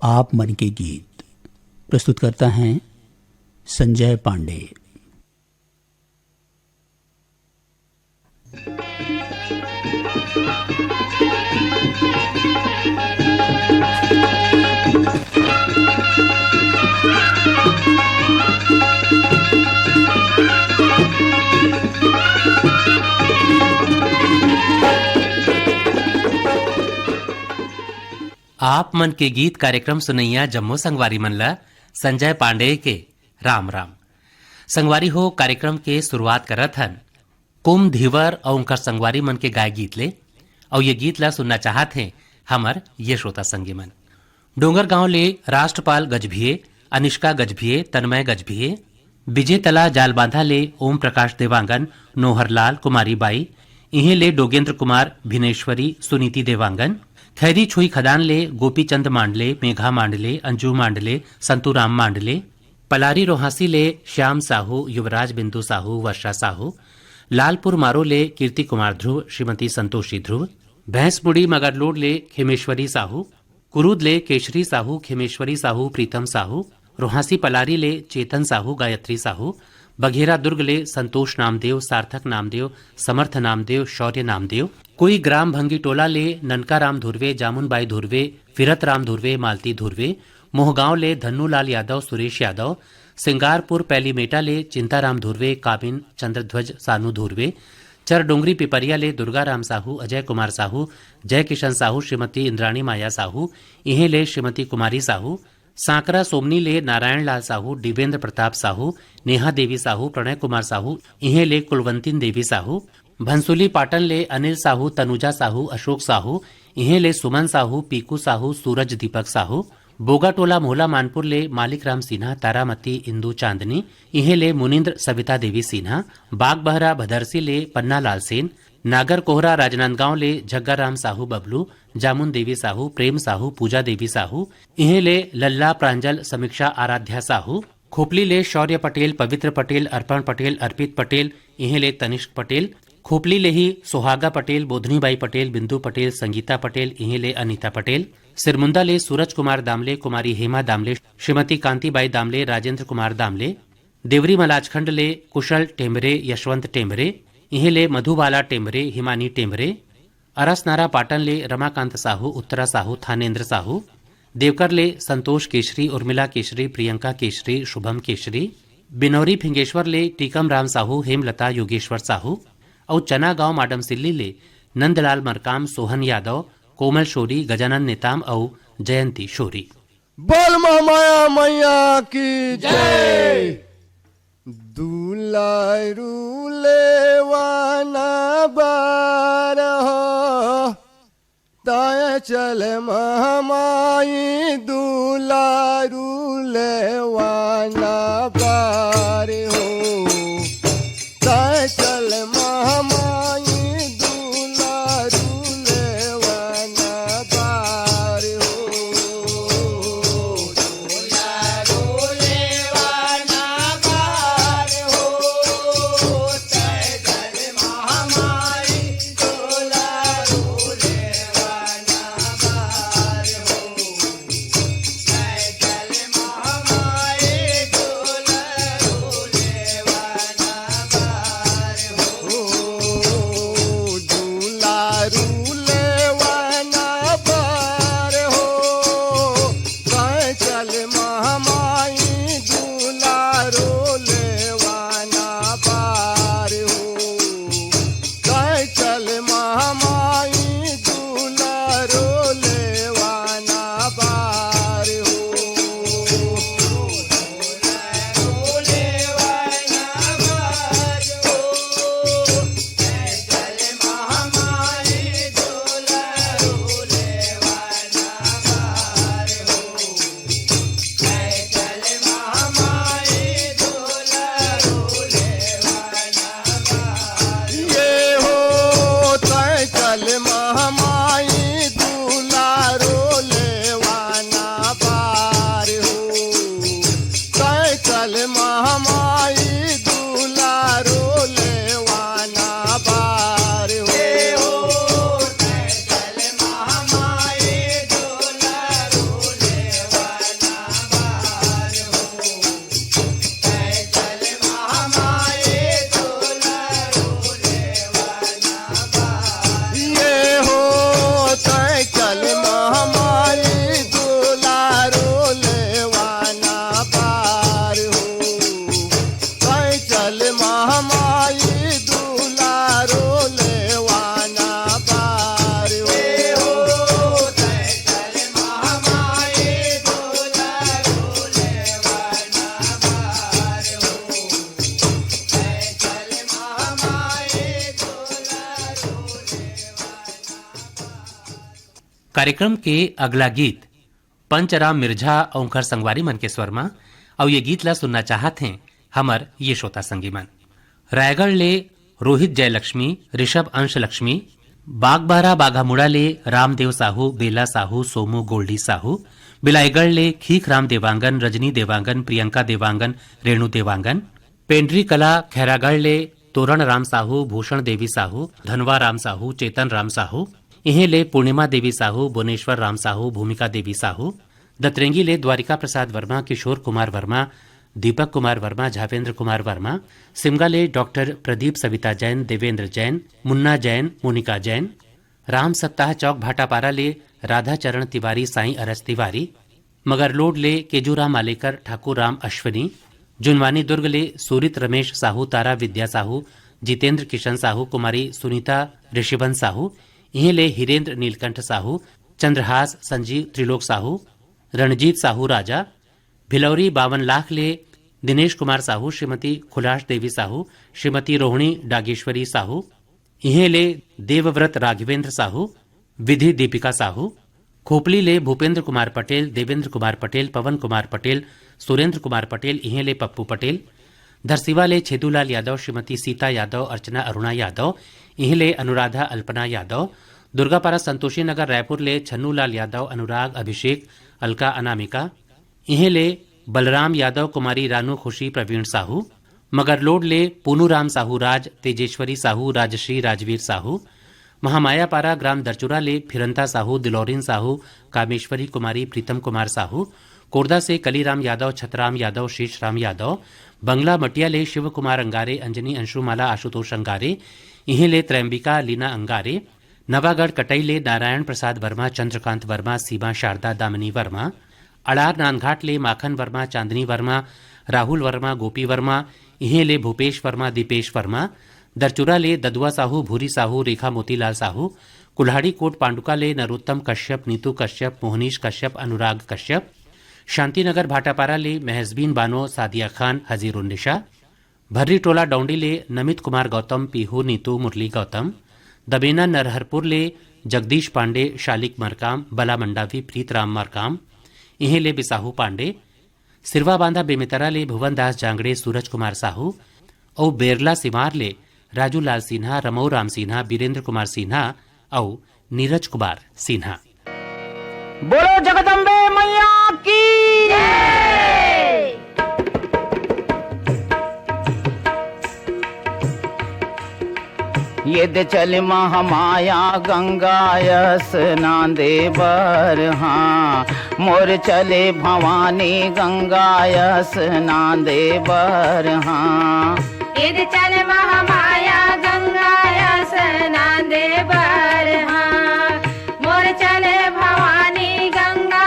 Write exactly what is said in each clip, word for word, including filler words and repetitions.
आप मन के गीत। प्रस्तुत करता है संजय पांडे। आप मन के गीत कार्यक्रम सुनैया जम्मो संगवारी मन ला संजय पांडे के राम राम। संगवारी हो, कार्यक्रम के शुरुआत करत हन कुम धीवर अउ उनकर संगवारी मन के गाय गीत ले। अउ ये गीत ला सुनना चाहत हे हमर ये श्रोता संगी मन। डोंगरगांव ले राष्ट्रपाल गजभिये, अनिष्का गजभिये, तन्मय गजभिये, विजेतला जालबांधा ले ओम प्रकाश देवांगन, नोहरलाल, कुमारी बाई, इहें ले डोगेंद्र कुमार, भिनेश्वरी, सुनीति देवांगन, खैरी छुई खदान ले गोपीचंद मांडले, मेघा मांडले, अंजू मांडले, संतूराम मांडले, पलारी रोहासी ले श्याम साहू, युवराज बिंदु साहू, वर्षा साहू, लालपुर मारो ले कीर्ति कुमार ध्रुव, श्रीमती संतोषी ध्रुव, भैंसमुड़ी मगरलोड ले खेमेश्वरी साहू, कुरूद ले केशरी साहू, खेमेश्वरी साहू, प्रीतम साहू, रोहासी पलारी ले चेतन साहू, गायत्री साहू, बघेरा दुर्ग ले संतोष नामदेव, सार्थक नामदेव, समर्थ नामदेव, शौर्य नामदेव, कोई ग्राम भंगीटोला ले ननका राम धुर्वे, जामुन बाई धुर्वे, फिरत राम धुर्वे, मालती धुर्वे, मोहगांव ले धन्नूलाल यादव, सुरेश यादव, सिंगारपुर पैलीमेटा ले चिंताराम धुर्वे, काबिन चंद्रध्वज सानू धुर्वे, चरडोंगरी पिपरिया ले दुर्गाराम साहू, अजय कुमार साहू, जय किशन साहू, श्रीमती इंद्राणी माया साहू, इहें ले श्रीमती कुमारी साहू, सांकरा सोमनी ले नारायण लाल साहू, डिबेंद्र प्रताप साहू, नेहा देवी साहू, प्रणय कुमार साहू, इहें ले कुलवंतिन देवी साहू, भंसुली पाटन ले अनिल साहू, तनुजा साहू, अशोक साहू, इहें ले सुमन साहू, पीकू साहू, सूरज दीपक साहू, बोगाटोला मोहला मानपुर ले मालिक राम सिन्हा, तारामती, इंदू चांदनी, इहें ले मुनिंद्र सविता देवी सिन्हा, बागबहरा भदरसी ले पन्ना लाल सेन, नागर कोहरा राजनांदगांव ले झग्गा राम साहू बबलू, जामुन देवी साहू, प्रेम साहू, पूजा देवी साहू, इहें ले लल्ला प्रांजल समीक्षा आराध्या साहू, खोपली ले शौर्य पटेल, पवित्र पटेल, अर्पण पटेल, अर्पित पटेल, इहें ले तनिष्क पटेल, खोपली ले ही सुहागा पटेल, बोधनी बाई पटेल, बिंदु पटेल, संगीता पटेल, इहें ले अनीता पटेल, सिरमुंदा ले सूरज कुमार दामले, कुमारी हेमा दामले, श्रीमती कांतिबाई दामले, राजेंद्र कुमार दामले, देवरी मलाजखंड ले कुशल टेम्बरे, यशवंत टेम्बरे, इहें ले मधुबाला टेम्बरे, हिमानी टेम्बरे, अरसनारा पाटन ले रमाकांत साहू, उत्तरा साहू, थानेंद्र साहू, देवकर ले संतोष केशरी, उर्मिला केशरी, प्रियंका केशरी, शुभम केशरी, बिनौरी फिंगेश्वर ले टीकम राम साहू, हेमलता योगेश्वर साहू, अउ चना गांव माडम सिल्ली ले नंदलाल मरकाम, सोहन यादव, कोमल शोरी, गजानन नेताम अउ जयंती शोरी। बोल महामाया मैया की जय। दुलारू लेवाना बार हो, ताय चल महामाई दुलारू लेवाना बार हो, ताय चल महामाई दुलारू लेवाना बार हो। कार्यक्रम के अगला गीत पंचराम मिर्झा अउ उंखर संगवारी मन के स्वर म, अउ ये गीत ला सुनना चाहत हें हमर ये श्रोता संगी मन। रायगढ़ ले रोहित जयलक्ष्मी, ऋषभ अंश लक्ष्मी, बागबाहरा बाघामुड़ा ले रामदेव साहू, बेला साहू, सोमू गोल्डी साहू, बिलाईगढ़ ले खीख राम देवांगन, रजनी देवांगन, प्रियंका देवांगन, रेणु देवांगन, पेंड्री कला खैरागढ़ ले तोरण राम साहू, भूषण देवी साहू, धनवा राम साहू, चेतन राम साहू, इहें ले पूर्णिमा देवी साहू, बोनेश्वर राम साहू, भूमिका देवी साहू, दतरेंगी ले द्वारिका प्रसाद वर्मा, किशोर कुमार वर्मा, दीपक कुमार वर्मा, झावेंद्र कुमार वर्मा, सिमगा ले डॉक्टर प्रदीप सविता जैन, देवेंद्र जैन, मुन्ना जैन, मोनिका जैन, राम सप्ताह चौक भाटापारा ले राधा चरण तिवारी, साईं अरस तिवारी, मगरलोड ले केजूराम आलेकर, ठाकुर राम अश्विनी, जुनवानी दुर्ग ले सूरित रमेश साहू, तारा विद्या साहू, जितेंद्र किशन साहू, कुमारी सुनीता ऋषिबंत साहू, इहें ले हिरेंद्र नीलकंठ साहू, चंद्रहास संजीव त्रिलोक साहू, रणजीत साहू राजा, भिलौरी बावन लाख ले दिनेश कुमार साहू, श्रीमती खुलाश देवी साहू, श्रीमती रोहिणी डागेश्वरी साहू, इहें ले देवव्रत राघवेंद्र साहू, विधि दीपिका साहू, खोपली ले भूपेंद्र कुमार पटेल, देवेंद्र कुमार पटेल, पवन कुमार पटेल, सुरेंद्र कुमार पटेल, इहें ले पप्पू पटेल, धरसीवा ले छेदूलाल यादव, श्रीमती सीता यादव, अर्चना अरुणा यादव, इहें ले अनुराधा अल्पना यादव, दुर्गापारा संतोषी नगर रायपुर ले छन्नूलाल यादव, अनुराग, अभिषेक, अलका, अनामिका, इहें ले बलराम यादव, कुमारी रानू, खुशी, प्रवीण साहू, मगरलोड ले पूनूराम साहू राज, तेजेश्वरी साहू, राजश्री, राजवीर साहू, महामायापारा ग्राम दरचुरा ले फिरंता साहू, दिलौरिन साहू, कामेश्वरी कुमारी, प्रीतम कुमार साहू, कोरदा से कलीराम यादव, छतराम यादव, शीशराम यादव, बंगला मटिया ले शिव कुमार अंगारे, अंजनी अंशुमाला, आशुतोष अंगारे, इहें ले त्रैम्बिका, लीना अंगारे, नवागढ़ कटई ले नारायण प्रसाद वर्मा, चंद्रकांत वर्मा, सीमा शारदा, दामिनी वर्मा, अड़ार नांदघाट ले माखन वर्मा, चांदनी वर्मा, राहुल वर्मा, गोपी वर्मा, इहें ले भूपेश वर्मा, दीपेश वर्मा, दरचुरा ले ददुआ साहू, भूरी साहू, रेखा मोतीलाल साहू, कुल्हाड़ी कोट पांडुका ले नरोत्तम कश्यप, नीतू कश्यप, मोहनीश कश्यप, अनुराग कश्यप, शांतिनगर भाटापारा ले महजबीन बानो, सादिया खान, हजीरुन्निशा, भर्री टोला डौंडी ले नमित कुमार गौतम, पीहू, नीतू, मुरली गौतम, दबेना नरहरपुर ले जगदीश पांडे, शालिक मरकाम, बला मंडावी, प्रीतराम मरकाम, इहें ले बिसाहू पांडे, सिरवा बांधा बेमेतरा ले भुवन दास जांगड़े, सूरज कुमार साहू, अउ बेरला सिवार ले राजू लाल सिन्हा, रमऊ राम सिन्हा, बीरेंद्र कुमार सिन्हा अउ नीरज कुमार सिन्हा। बोलो जगदम्बे मैया की। ये दे चल महामाया गंगा स्नान दे बर, हाँ, मोर चले भवानी गंगा स्नान दे बर, हाँ। ये दे चल महामाया गंगा स्नान दे बर, हाँ, मोर चले भवानी गंगा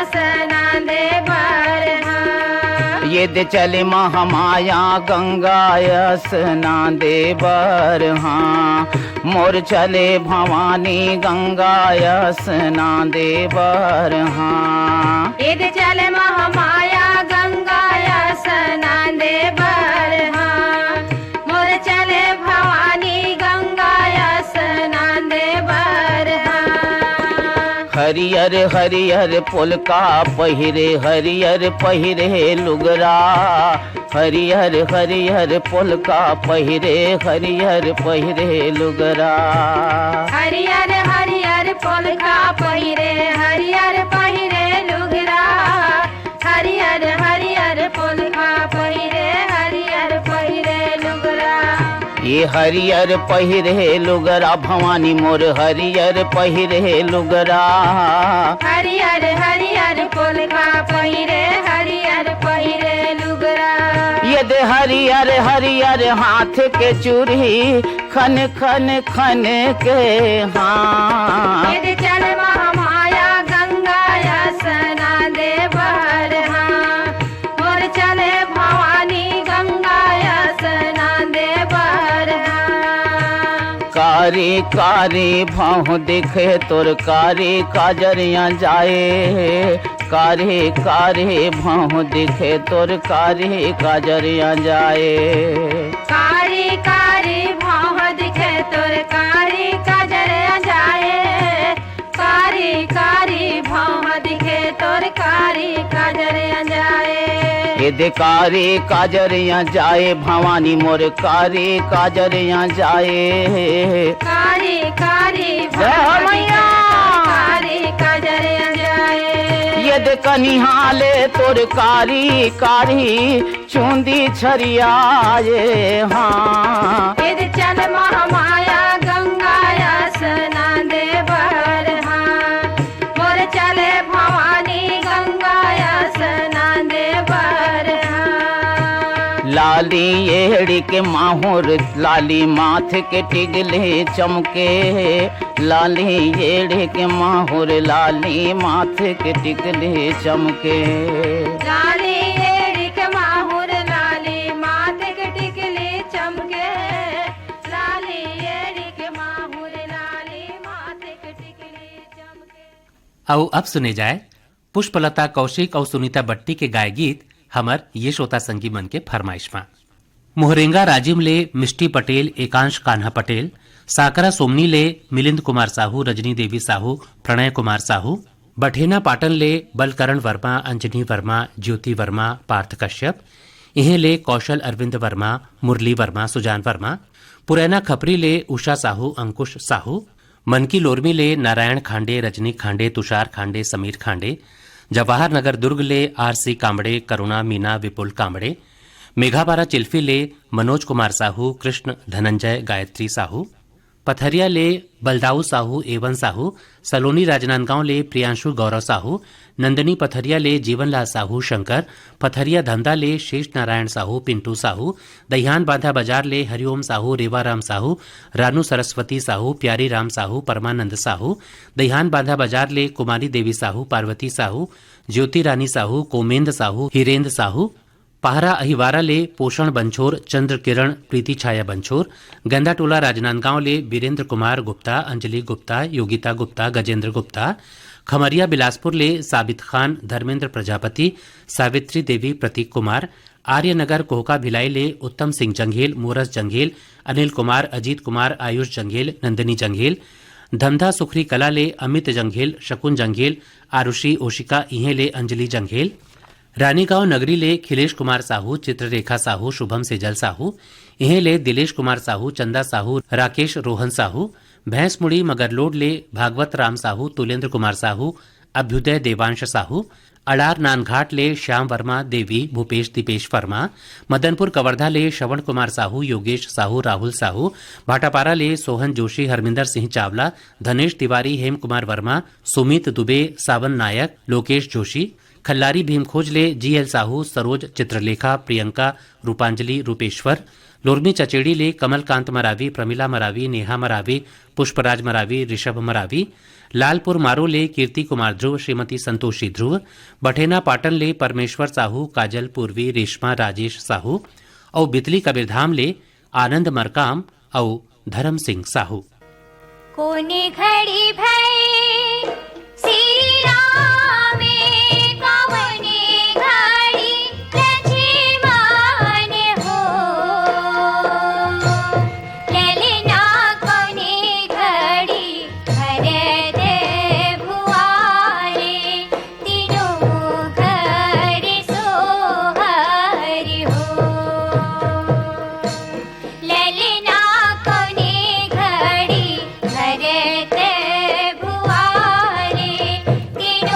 स्नान दे बर, हाँ। ये दे चले महामाया गंगा स्नान दे बर, हाँ, मोर चले भवानी गंगा स्नान दे बर, हाँ। ये दे चले महामाया गंगा स्नान दे बर, हाँ, मोर चले भवानी गंगा स्नान दे बर, हाँ। हरियर हरियर पोलका पहिरे, हरियर पहिरे लुगरा, हरियर हरियर पोलका पहिरे, हरियर पहिरे लुगरा। हरियर हरियर पोलका पहिरे, हरियर पहिरे लुगरा। हरियर हरियर पोलका पहिरे, हरियर पहिरे लुगरा। ये हरियर पहिरे लुगरा भवानी मोर, हरियर पहिरे लुगरा। हरियर हरियर पोलका पहिरे, हरियर पहिरे लुगरा। ये दे हरियर हरियर हाथ के चूड़ी, खन खन खन के, हाँ। ये दे चल महामाया गंगा स्नान दे बर, हाँ, मोर चले भवानी गंगा स्नान दे बर, हाँ। कारी कारी भौं दिखे तोर, कारी काजरिया जाए। कारी कारी भौं दिखे तोर, कारी काजरिया जाए। कारी कारी भौं दिखे तोर, कारी काजरिया जाए। कारी तोर कारी काजर अंजाए। ए दे कारी काजर अंजाए, भवानी मोर कारी काजर अंजाए। कारी कारी जय हो भवानी मैया। तोर कारी काजर अंजाए। ए दे कनिहा ले तोर कारी कारी चुंदी छरियाए। हाँ। ए दे चल महामाया गंगा स्नान दे बर, हाँ। मोर चले भवानी गंगा स्नान दे बर, हाँ। लाली एड़ी के माहुर, लाली माथ के टिकली चमके। लाली एड़ी के माहुर, लाली माथ के टिकली चमके। लाली एड़ी के माहुर, लाली माथ के टिकली चमके। लाली एड़ी के माहुर, लाली माथ के टिकली चमके। अउ अब सुने जाए पुष्पलता कौशिक अउ सुनीता बट्टी के गाय गीत हमर ये श्रोता संगी मन के फरमाइश मा। मोहरेंगा राजिम ले मिष्टी पटेल, एकांश कान्हा पटेल, साकरा सोमनी ले मिलिंद कुमार साहू, रजनी देवी साहू, प्रणय कुमार साहू, बठेना पाटन ले बलकरण वर्मा, अंजनी वर्मा, ज्योति वर्मा, पार्थ कश्यप, इहें ले कौशल अरविंद वर्मा, मुरली वर्मा, सुजान वर्मा, पुरैना खपरी ले उषा साहू, अंकुश साहू, मनकी लोरमी ले नारायण खांडे, रजनी खांडे, तुषार खांडे, समीर खांडे, जवाहर नगर दुर्ग ले आर सी कांबड़े, करुणा, मीना, विपुल कांबड़े, मेघापारा चिल्फी ले मनोज कुमार साहू, कृष्ण, धनंजय, गायत्री साहू, पथरिया ले बलदाऊ साहू, एवन साहू, सलोनी राजनांदगांव ले प्रियांशु गौरव साहू, नंदनी पथरिया ले जीवनलाल साहू, शंकर पथरिया धंधा ले शेष नारायण साहू, पिंटू साहू, दहियान बांधा बाजार ले हरिओम साहू, रेवाराम साहू, रानू सरस्वती साहू, प्यारी राम साहू, परमानंद साहू, दहियान बांधा बाजार ले कुमारी देवी साहू, पार्वती साहू, ज्योति रानी साहू, कोमेंद साहू, हिरेंद्र साहू, पहरा अहिवारा ले पोषण बंछोर, चंद्र किरण, प्रीति छाया बंछोर, गंदाटोला राजनांदगांव ले वीरेंद्र कुमार गुप्ता, अंजलि गुप्ता, योगिता गुप्ता, गजेंद्र गुप्ता, खमरिया बिलासपुर ले साबित खान, धर्मेंद्र प्रजापति, सावित्री देवी, प्रतीक कुमार, आर्यनगर कोहका भिलाई ले उत्तम सिंह जंघेल, मोरस जंघेल, अनिल कुमार, अजीत कुमार, आयुष जंघेल, नंदिनी जंघेल, धमधा सुखरी कला ले अमित जंघेल, शकुन जंघेल, आरुषि ओशिका, इहें ले अंजलि जंघेल, रानीगांव नगरी ले खिलेश कुमार साहू, चित्ररेखा साहू, शुभम सेजल साहू, इहें ले दिलेश कुमार साहू, चंदा साहू, राकेश रोहन साहू, भैंसमुड़ी मगरलोड ले भागवत राम साहू, तुलेंद्र कुमार साहू, अभ्युदय देवांश साहू, अड़ार नानघाट ले श्याम वर्मा, देवी, भूपेश दीपेश वर्मा, मदनपुर कवर्धा ले श्रवण कुमार साहू, योगेश साहू, राहुल साहू, भाटापारा ले सोहन जोशी, हरमिंदर सिंह चावला, धनेश तिवारी, हेम कुमार वर्मा, सुमित दुबे, सावन नायक, लोकेश जोशी, खल्लारी भीमखोज ले जीएल साहू, सरोज, चित्रलेखा, प्रियंका, रूपांजलि, रूपेश्वर, लोरमी चचेड़ी ले कमलकांत मरावी, प्रमिला मरावी, नेहा मरावी, पुष्पराज मरावी, ऋषभ मरावी, लालपुर मारो ले कीर्ति कुमार ध्रुव, श्रीमती संतोषी ध्रुव, बठेना पाटन ले परमेश्वर साहू, काजल, पूर्वी, रेशमा, राजेश साहू, अउ बितली कबीरधाम ले आनंद मरकाम अउ धर्म सिंह साहू। कोने घड़ी भय श्री राम, कवने घड़ी लक्ष्मण हो। ललना कोने घड़ी भरत भुआरे, तीनों घड़ी सोहर हो। ललना कोने घड़ी भरत भुआरे, तीनों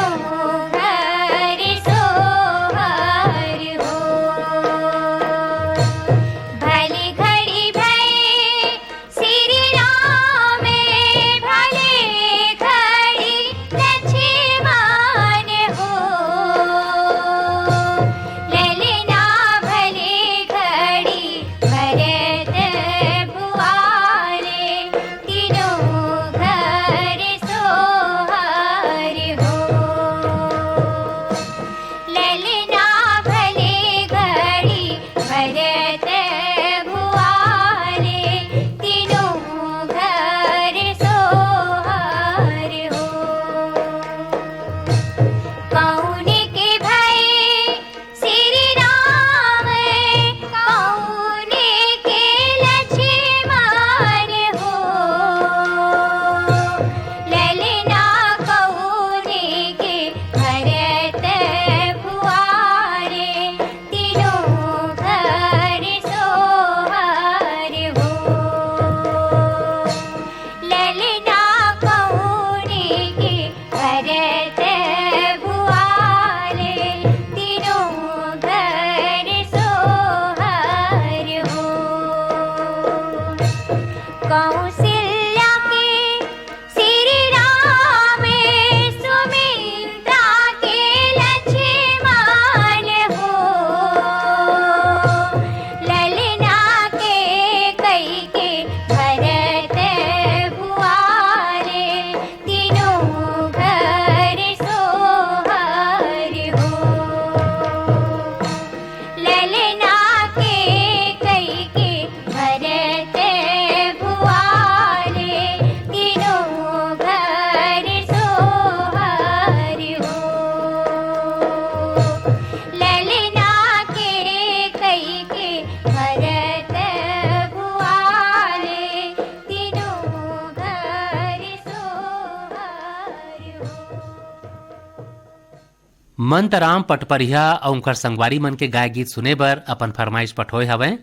मंतराम पटपरिहा अउ उनकर संगवारी मन के गाय गीत सुने बर अपन फरमाइश पठोए हवय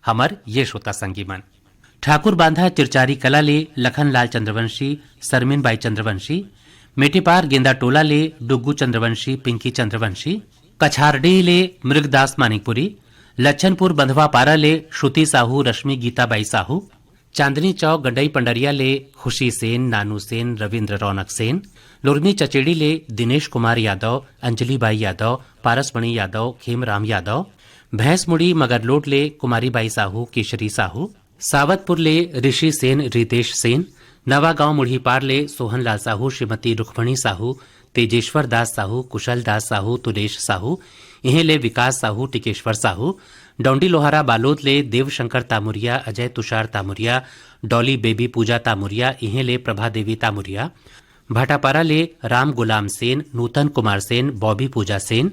हमर ये श्रोता संगी मन। ठाकुर बांधा चिरचारी कला ले लखनलाल चंद्रवंशी, सरमीन बाई चंद्रवंशी, मेटेपार गेंदा टोला ले डुग्गू चंद्रवंशी, पिंकी चंद्रवंशी, कछारडीह ले मृगदास मानिकपुरी, लच्छनपुर बंधवा पारा ले श्रुति साहू, रश्मि गीता बाई साहू, चांदनी चौक गंडई पंडरिया ले खुशी सेन, नानू सेन, रविंद्र रौनक सेन, लुरमी चचेड़ी ले दिनेश कुमार यादव, अंजलि बाई यादव, पारसमणि यादव, खेमराम यादव, भैंसमुड़ी मगरलोड ले कुमारी बाई साहू, केशरी साहू, सावतपुर ले ऋषि सेन, रितेश सेन, नवागांव मुढ़ीपार ले सोहनलाल साहू, श्रीमती रुक्मणी साहू, तेजेश्वर दास साहू, कुशल दास साहू, तुलेश साहू, इहें ले विकास साहू, टिकेश्वर साहू, डौंडी लोहारा बालोद ले देवशंकर तामुरिया, अजय तुषार तामुरिया, डॉली बेबी पूजा तामुरिया, इहें ले प्रभा देवी तामुरिया, भाटापारा ले राम गुलाम सेन, नूतन कुमार सेन, बॉबी पूजा सेन,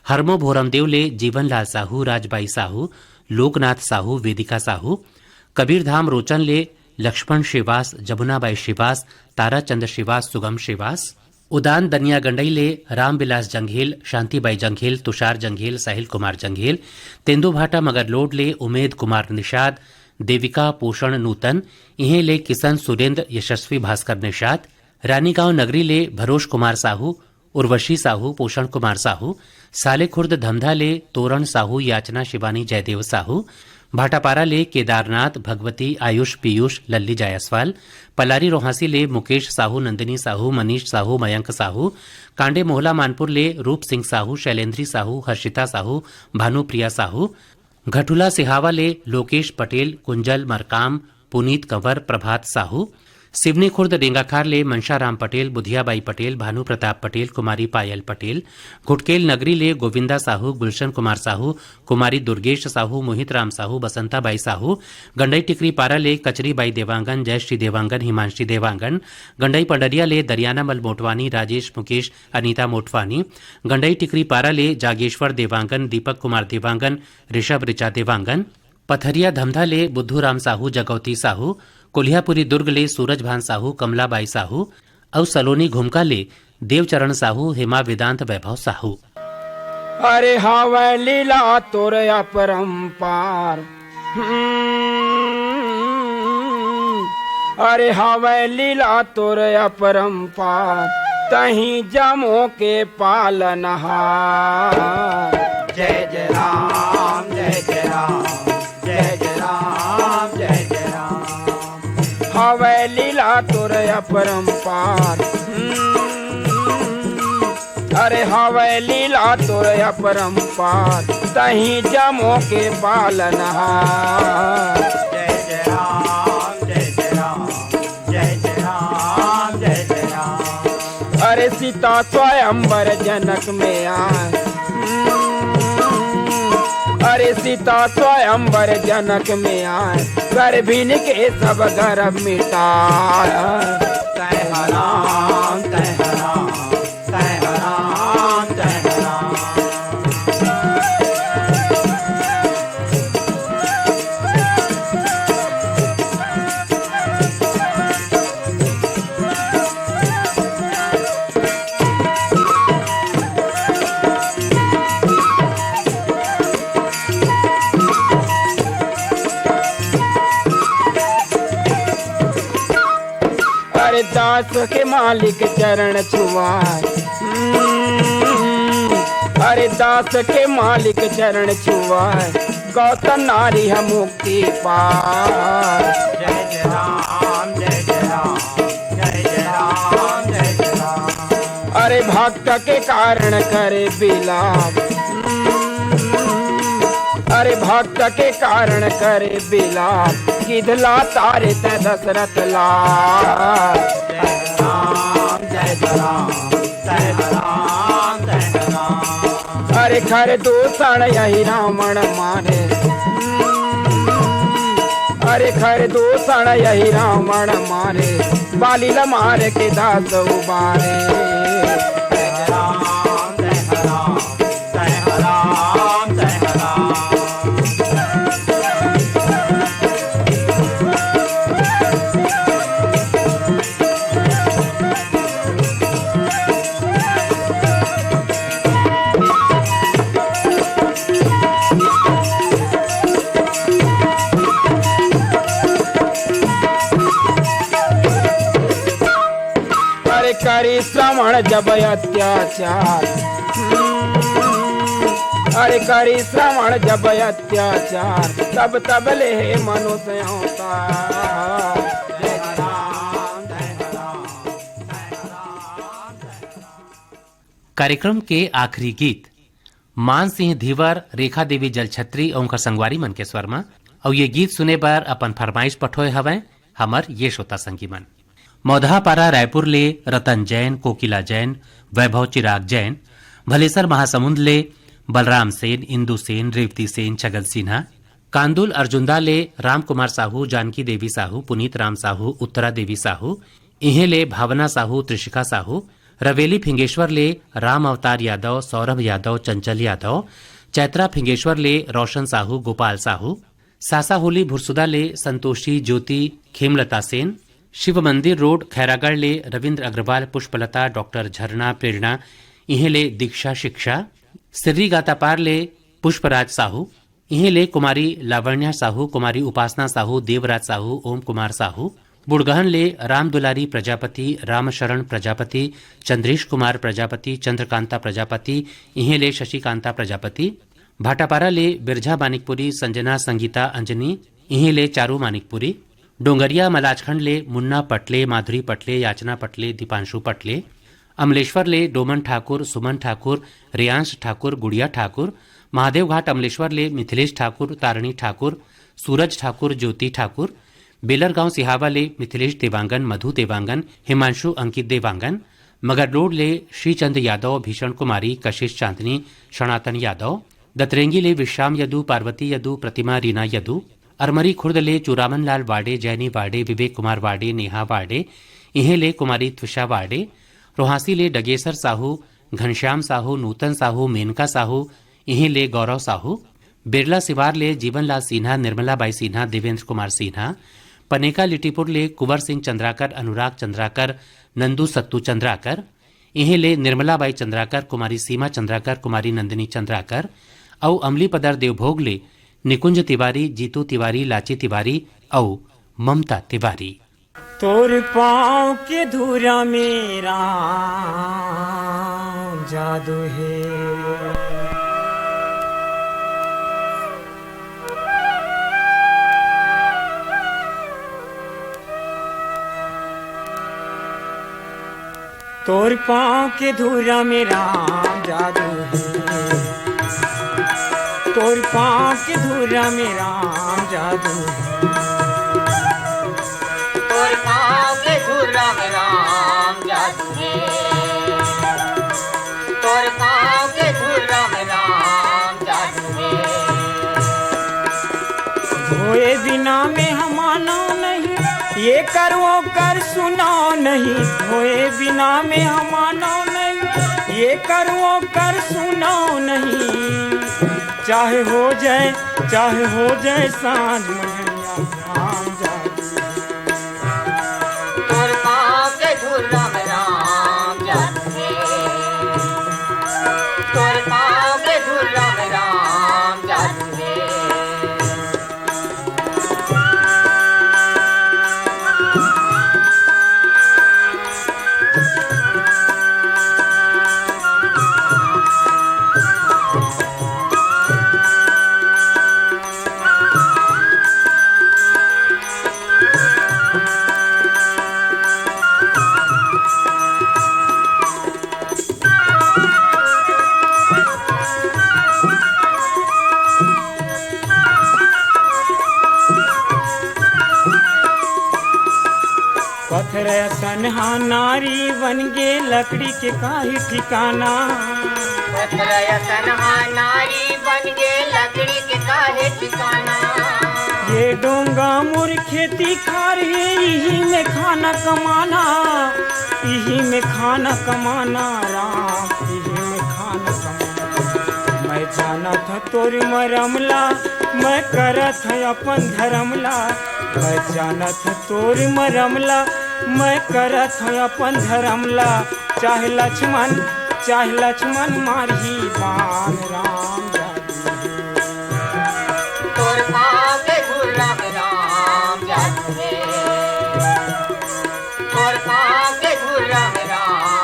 हरमो भोरमदेव ले जीवनलाल साहू, राजबाई साहू, लोकनाथ साहू, वेदिका साहू, कबीरधाम रोचन ले लक्ष्मण श्रीवास, जमुनाबाई श्रीवास, ताराचंद श्रीवास, सुगम श्रीवास, उदान दनिया गंडई ले रामविलास जंघेल, शांतिबाई जंघेल, तुषार जंघेल, साहिल कुमार जंघेल, तेंदूभाटा मगरलोड ले उमेद कुमार निषाद, देविका पोषण नूतन, इहें ले किशन सुरेंद्र, यशस्वी भास्कर निषाद, रानीगांव नगरी ले भरोश कुमार साहू, उर्वशी साहू, पोषण कुमार साहू, सालेखुर्द धमधा ले तोरण साहू, याचना शिवानी, जयदेव साहू, भाटापारा ले केदारनाथ, भगवती, आयुष, पीयूष, लल्ली जायसवाल, पलारी रोहासी ले मुकेश साहू, नंदिनी साहू, मनीष साहू, मयंक साहू, कांडे मोहला मानपुर ले रूप सिंह साहू, शैलेंद्री साहू, हर्षिता साहू, भानुप्रिया साहू, घटुला सिहावा ले लोकेश पटेल, कुंजल मरकाम, पुनीत कंवर, प्रभात साहू, सिवनी खुर्द डेंगाखार ले मनशाराम पटेल, बुधियाबाई पटेल, भानु प्रताप पटेल, कुमारी पायल पटेल, घुटकेल नगरी ले गोविंदा साहू, गुलशन कुमार साहू, कुमारी दुर्गेश साहू, मोहित राम साहू, बसंता बाई साहू, गंडई टिकरी पारा ले कचरी बाई देवांगन, जयश्री देवांगन, हिमांशी देवांगन, गंडई पंडरिया ले दरियाना मल मोटवानी, राजेश मुकेश, अनीता मोटवानी, गंडई टिकरी पारा ले जागेश्वर देवांगन, दीपक कुमार देवांगन, ऋषभ ऋचा देवांगन, पथरिया धमधा ले बुद्धू राम साहू, जगौती साहू, कोलिहापुरी दुर्ग ले सूरज भान साहू, कमला बाई साहू, अउ सलोनी घुमका ले देवचरण साहू, हेमा वेदांत, वैभव साहू। अरे हावय लीला तोर अपरंपार। हम्म। अरे हावय लीला तोर अपरंपार, तहीं जमो के पालनहार। जय जय राम, जय जय राम, जय जय राम, जय जय राम। हवै लीला तोर अपरंपार। हम्म। अरे हवै लीला तोर अपरंपार, तहीं जमो के पालनहार। जय जय राम, जय जय राम, जय जय राम, जय जय राम। अरे सीता स्वयंवर जनक में आय। हम्म। अरे सीता स्वयंवर जनक में आय, गर्भिन के सब गर्भ मिटाय। तय हराम, तय हराम, तय हराम, तय हराम। अरे दास के मालिक चरण छुआ। हम्म। अरे दास के मालिक चरण छुआ, गौतम नारी हम मुक्ति पाए। जय जय राम, जय जय राम, जय जय राम, जय जय राम। अरे भक्त के कारण करे बिलाप। हम्म। अरे भक्त के कारण करे बिलाप, गिधला तारे तै दशरथ लाल। जय राम, जय राम, जय राम, जय राम। अरे खर दूषण यही रावण मारे। हम्म। अरे खर दूषण यही रावण मारे, बाली ल मार के दास उबारे। जय राम, जय राम, जय राम, जय राम। करी श्रवण जब अत्याचार, हम्म, अरे करी श्रवण जब अत्याचार, तब तब ले हे मनुष्य अवतार। जय राम, जय राम। कार्यक्रम के आखिरी गीत मान सिंह धीवर, रेखा देवी जलछत्री अउ उनकर संगवारी मन के स्वर म। अउ ये गीत सुने बर अपन फरमाइश पठोए हवय हमर ये श्रोता संगी मन। मौदहापारा रायपुर ले रतन जैन, कोकिला जैन, वैभव चिराग जैन, भलेसर महासमुंद ले बलराम सेन, इंदु सेन, रेवती सेन, छगन सिन्हा, कांदुल अर्जुंदा ले रामकुमार साहू, जानकी देवी साहू, पुनीत राम साहू, उत्तरा देवी साहू, इहें ले भावना साहू, त्रिशिका साहू, रवेली फिंगेश्वर ले राम अवतार यादव, सौरभ यादव, चंचल यादव, चैत्रा फिंगेश्वर ले रोशन साहू, गोपाल साहू, सासाहोली भुरसुदा ले संतोषी, ज्योति, खेमलता सेन, शिव मंदिर रोड खैरागढ़ ले रविंद्र अग्रवाल, पुष्पलता, डॉक्टर झरना, प्रेरणा, इहें ले दीक्षा शिक्षा, सिर्री गातापार ले पुष्पराज साहू, इहें ले कुमारी लावण्या साहू, कुमारी उपासना साहू, देवराज साहू, ओम कुमार साहू, बुड़गहन ले राम दुलारी प्रजापति, रामशरण प्रजापति, चंद्रेश कुमार प्रजापति, चंद्रकांता प्रजापति, इहें ले शशिकांता प्रजापति, भाटापारा ले बिरझा मानिकपुरी, संजना, संगीता, अंजनी, इहें ले चारू मानिकपुरी, डोंगरिया मलाजखंड ले मुन्ना पटले, माधुरी पटले, याचना पटले, दीपांशु पटले, अमलेश्वर ले डोमन ठाकुर, सुमन ठाकुर, रेयांश ठाकुर, गुड़िया ठाकुर, महादेवघाट अमलेश्वर ले मिथिलेश ठाकुर, तारिणी ठाकुर, सूरज ठाकुर, ज्योति ठाकुर, बेलरगांव सिहावा ले मिथिलेश देवांगन, मधु देवांगन, हिमांशु अंकित देवांगन, मगरलोड ले श्रीचंद यादव, भीषण कुमारी, कशिश चांदनी, सनातन यादव, दतरेंगी ले विश्राम यदु, पार्वती यदु, प्रतिमा रीना यदु, अरमरी खुर्द ले चुरामन लाल वाडे, जैनी वाडे, विवेक कुमार वाडे, नेहा वाडे, इहें ले कुमारी त्विषा वाडे, रोहासी ले डगेसर साहू, घनश्याम साहू, नूतन साहू, मेनका साहू, इहें ले गौरव साहू, बिरला सिवार ले जीवनलाल सिन्हा, निर्मला बाई सिन्हा, देवेंद्र कुमार सिन्हा, पनेका लिटीपुर ले कुंवर सिंह चंद्राकर, अनुराग चंद्राकर, नंदू सत्तू चंद्राकर, इहें ले निर्मला बाई चंद्राकर, कुमारी सीमा चंद्राकर, कुमारी नंदिनी चंद्राकर, अउ अमली पदर देवभोग ले निकुंज तिवारी, जीतू तिवारी, लाची तिवारी अउ ममता तिवारी। तोर पाँव के धूरा में राम जादू हे। तोर पाँव के धूरा में राम जादू हे। तोर पाँव के धूरा में राम जादू हे। तोर पाँव के धूरा में राम जादू हे। तोर पाँव के धूरा में राम जादू हे। धोए बिना में हम मानव नहीं, ये कर वो कर सुनाव नहीं। धोए बिना में हम मानव नहीं, ये कर वो कर सुनाव नहीं। चाहे हो जाए, चाहे हो जाए सांझ मझरिया, राम जादू। तोर पाँव के धूरा में राम जादू हे। तोर पाँव के धूरा में राम जादू हे। पत्थर असन हा नारी बन गे, लकड़ी के काहे ठिकाना। पत्थर असन हा नारी बन गे, लकड़ी के काहे ठिकाना। ये डोंगा मोर खेती खार हे, इही में खाना कमाना, इही में खाना कमाना राम, इही में खाना कमाना। मैं जानत हँव तोर मरम ला, मैं करत हँव अपन धरम ला। मैं जानत हँव तोर मरम ला, मैं करत हँव अपन धरम ला। चाहे लक्ष्मण, चाहे लक्ष्मण मारही बाण राम जादू हे। तोर पाँव के धूरा में राम जादू हे। तोर पाँव के धूरा में राम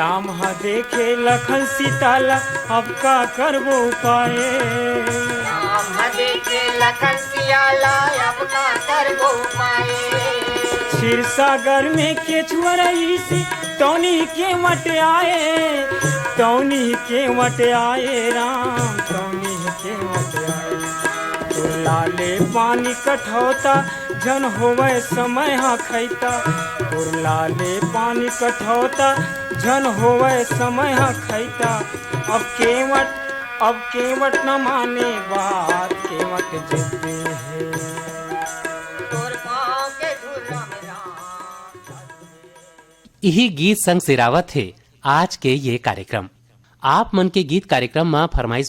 राम ह देखे लखन सीता ला, अब का करबो उपाय। राम ह देखे लखन सिया ला, अब का करबो उपाय। क्षीर सागर में केचुआ रहिस, तौनी के वट आए, तौनी के वट आए राम, तौनी के वट आए। तोर लाले पानी कठौता, झन होवय समय ह खैता। तोर लाले पानी कठौता, झन होवय समय ह खैता। अब केवट, अब केवट न माने बात, केवट जिद्दी हे। तोर पाँव के धुर्रा में राम। इही गीत संग सिरावत हे आज के ये कार्यक्रम। आप मन के गीत कार्यक्रम म फरमाइश